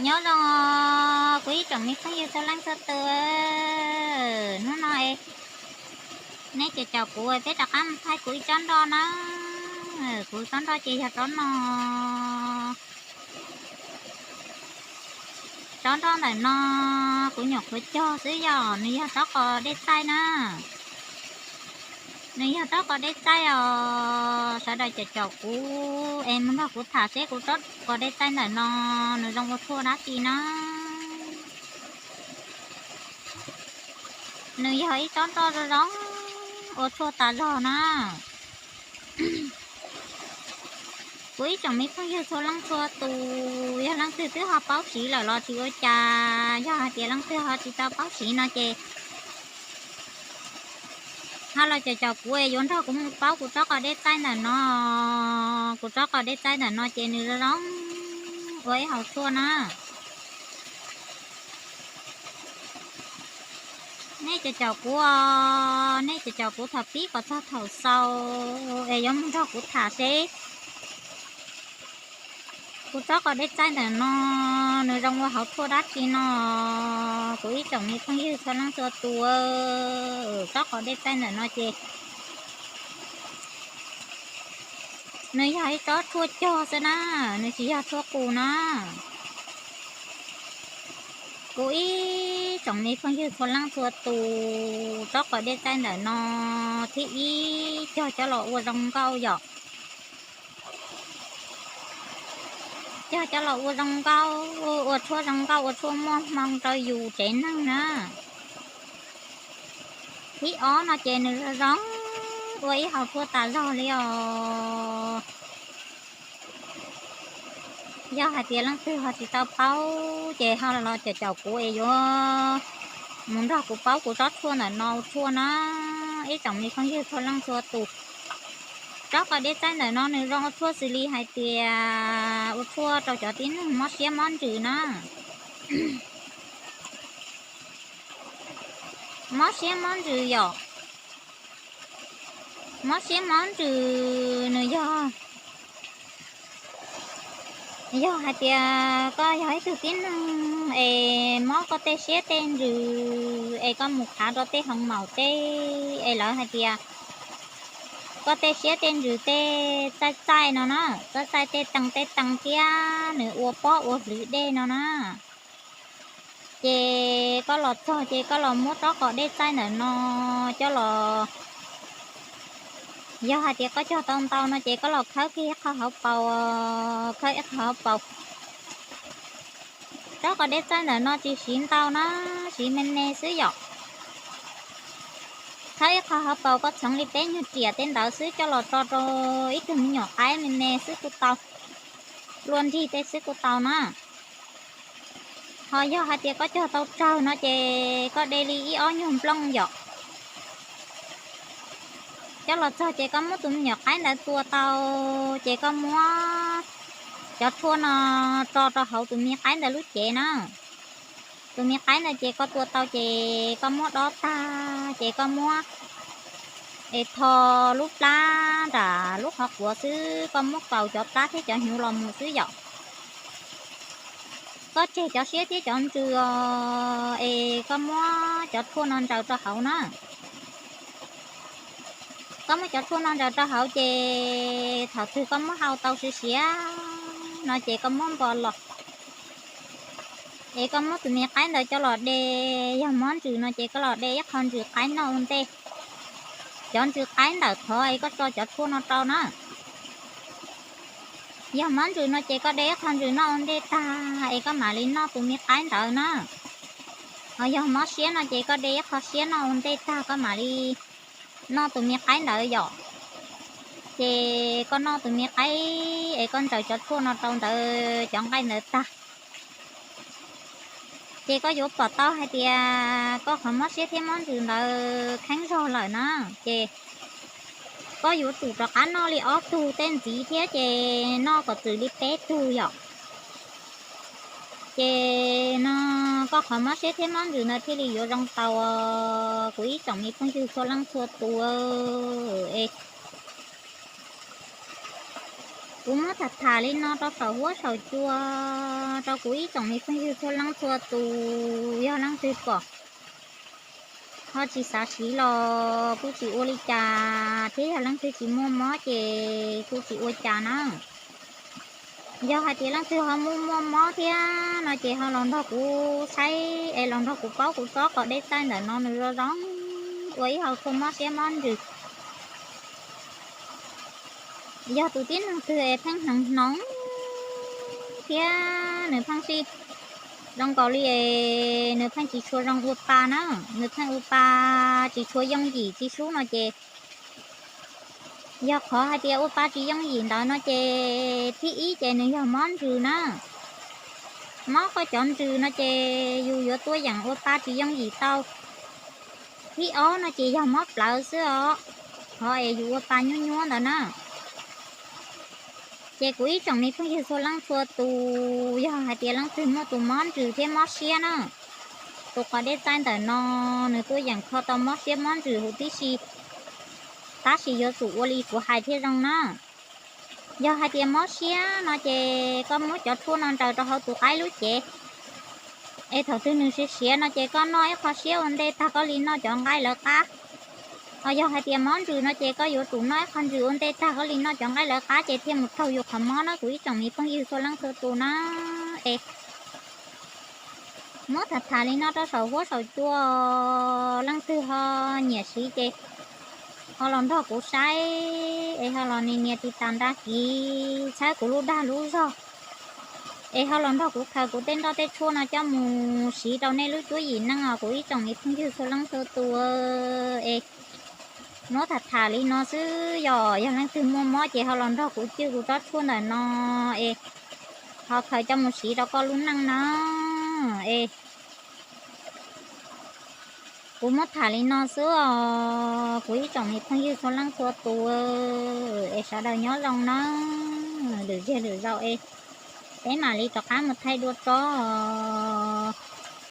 Nyob zoo kuv ib tsoom me phooj ywg txhua leej txhua tus, hnub no nej caum caum kuv peb rov qab mus thaij kuv ib tsob nroj na. Kuv tsob nroj ces yog tsob no. Tsob nroj ntawm no kuv nyuam qhuav cog xwb yom, nws yog tsob qos dej txaij na. Nws yog tsob qos dej txaij os, sawv daws caum caum kuv es mus nrog kuv tham seb kuv tsob qos dej txaij ntawm no nws zoo ua tshuaj dab tsi na. Nws yog ib tsob nroj zoo zoo ua tshuaj tas zog na. Kuv ib tsoom me phooj ywg txhua leej txhua tus, yog leej twg twb ho paub siv lawm los tsis ua cas, yog hais tias leej twg ho tsis tau paub siv no ces ho los caum caum kuv es yuav nrog kuv mus paub kuv tsob qos dej txaij ntawm no. Kuv tsob qos dej txaij ntawm no ces nws zoo zoo ua ib hauv tshuaj na. Nej caum caum kuv os, nej caum caum kuv thaum pib kom txog thaum xaus es yuav mus nrog kuv tham seb kuv tsob qos dej txaij ntawm no nws zoo ua hauv tshuaj dab tsi no. Kuv ib tsoom me phooj ywg txhua leej txhua tus, tsob qos dej txaij ntawm no ces nws yog ib tsob tshuaj cog xwb na, nws tsis yog tshuaj qus na. Kuv ib tsoom me phooj ywg txhua leej txhua tus, tsob qos dej txaij ntawm no thib ib cog coj los ua zoo nkauj yom. Cog coj los ua zoo nkauj, ua tshuaj zoo nkauj, ua tshuaj muaj hmoo rau yus tsev neeg na. Thib ob no ces nws zoo zoo ua ib hauv tshuaj tas zog li os. Yog hais tias leej twg ho tsis tau paub ces ho los caum caum kuv es yuav mus nrog kuv paub kuv tsob tshuaj ntawm no ua tshuaj na. Ib tsoom me phooj ywg txhua leej txhua tus, tsob qos dej txaij ntawm no nws zoo ua tshuaj xws li hais tias ua tshuaj rau cov tib neeg mob siab mob ntsws na. Mob siab mob ntsws yom. Mob siab mob ntsws nws yog, yog hais tias koj yog ib tug tib neeg es mob koj tej siab tej ntsws es koj mus khav rau tej hoo maum tej es lawv hais tias koj tej siab tej ntsws tej txaij txaij no na, txaij txaij tej tee tej tee thiab nws ua pob ua hlwv dej no na. Ces koj los txog ces koj los muab tsob qos dej txaij ntawm no coj los, yog hais tias koj cog tau ntau no ces koj los khawb kiag ib qho hauv paus, khawb ib qho hauv paus. Tsob qos dej txaij ntawm no tsis siv ntau na, siv me me xwb yom. Khawb ib qho hauv paus koj txhoov li peb nyuag riam tej ntawd xwb coj los tso rau ib tug me nyuam qaib me me xwb kuj tau, luaj nrig tej xwb kuj tau na. Ho yog hais tias koj cog tau tsawg no ces koj de li ib ob nyuag nplooj yom. Coj los txog ces koj muab tus me nyuam qaib ntawd tua tau, ces koj muab cov tshuaj no tso rau hauv tus me qaib ntawd lub cev na. Tus me qaib ntawd ces koj tua tau ces koj muab dob tag ces koj muab es tho lub plab nram lub qhov quav xwb, koj muab kaus cov plab thiab cov hnyuv los mus xwb yom. Koj tseg cov siab thiab cov ntsws os, es koj muab cov tshuaj no ntsaws rau hauv na. Koj muab cov tshuaj no ntsaws rau hauv ces thaum twg koj muab hau tau siav siav no ces koj muab npo los, es koj muab tus me qaib ntawd coj los de. Yog mob ntsws no ces koj los de ib qho ntsws qaib noj ua ntej. Cov ntsws qaib ntawm qhov es koj tso cov tshuaj no rau na. Yog mob ntsws no ces koj de ib qho ntsws noj ua ntej tag es koj mam li noj tus me qaib ntawd na. Ho yog mob siab no ces koj de ib qho siab noj ua ntej tag koj mam li noj tus me qaib ntawd yom. Ces koj noj tus me qaib es koj ntsaws cov tshuaj no rau ntawd cov nqaij ntawd tag, ces koj yuav pom tau hais tias koj qhov mob siab thiab mob ntsws ntawd kheeb zog lawm na. Ces koj yuav tsum rov qab noj li ob tug tej ntxiv thiab ces noj kom txwm li peb tug yom. Ces no koj qhov mob siab thiab mob ntsws ntawd thiaj li yuav zoo tau. Kuv ib tsoom me phooj ywg txhua leej txhua tus es Kuv muab tham tham li no rau saum huab saum cua rau kuv ib tsoom me phooj ywg txhua leej txhua tus, yog leej twg pom ho tsis xav siv los kuj tsis ua li cas, thiab yog leej twg tsis muaj mob ces kuj tsis ua cas na. Yog hais tias leej twg ho muaj muaj mob thiab no ces ho los nrog kuv saib es los nrog kuv paub kuv txob qhov dej txaij ntawm no nws zoo zoo, ua ib hau txhua mob siab mob ntsws. Yog tus tib neeg twg es pheej hnoov hnoov thiab nws pheej sij zoo nkaus li es nws pheej tsis tshua zoo ua pa na, nws pheej ua pa tsis tshua yooj yim tsis sub no ces, yog qhov hais tias ua pa tsis yooj yim ntawd no ces thib ib ces nws yog mob ntsws na. Mob koj cov ntsws no ces yus yuav tuaj yeem ua pa tsis yooj yim tau. Thib ob no ces yog mob plawv xwb os, qhov es yus ua pa nyuab nyuab ntawd na. Ces kuv ib tsoom me phooj ywg txhua leej txhua tus, yog hais tias leej twg muaj tus mob ntsws thiab mob siab na, tus qhov dej txaij ntawm no nws tuaj yeem kho tau mob siab mob ntsws huv tib si, tab sis yuav tsum ua li kuv hais thiaj zoo na. Yog hais tias mob siab no ces koj muab cov tshuaj no ntsaws rau hauv tus qaib lub cev, es thaum twg nws siav siav no ces koj noj ib qho siab ua ntej tag koj li noj cov nqaij lawv qab. Ho yog hais tias mob ntsws no ces koj yuav tsum noj ib qho ntsws ua ntej tag koj li noj cov nqaij lawv qab ces thiaj mus raug yus qhov mob na kuv ib tsoom me phooj ywg txhua leej txhua tus na. Es muab tham tham li no rau saum huab saum cua, leej twg ho nyiam siv ces ho los nrog kuv saib es ho los nias nias tiv tas nra kiv txhawb kuv lub dag lub zog, es ho los nrog kuv khaws kuv tej nroj tej tshuaj no coj mus siv rau nej lub cuab yim neej os kuv ib tsoom me phooj ywg txhua leej txhua tus. Es muab tham tham li no xwb, yog yog leej twg muaj mob ces ho los nrog kuv cwj kuv tsob tshuaj ntawm no es ho khaws coj mus siv rau koj lub neej na. Es kuv muab tham li no xwb os kuv ib tsoom me phooj ywg txhua leej txhua tus, es sawv daws nyob zoo na, lwm zej lwm zaus es peb mam li rov qab mus thaij dua tso.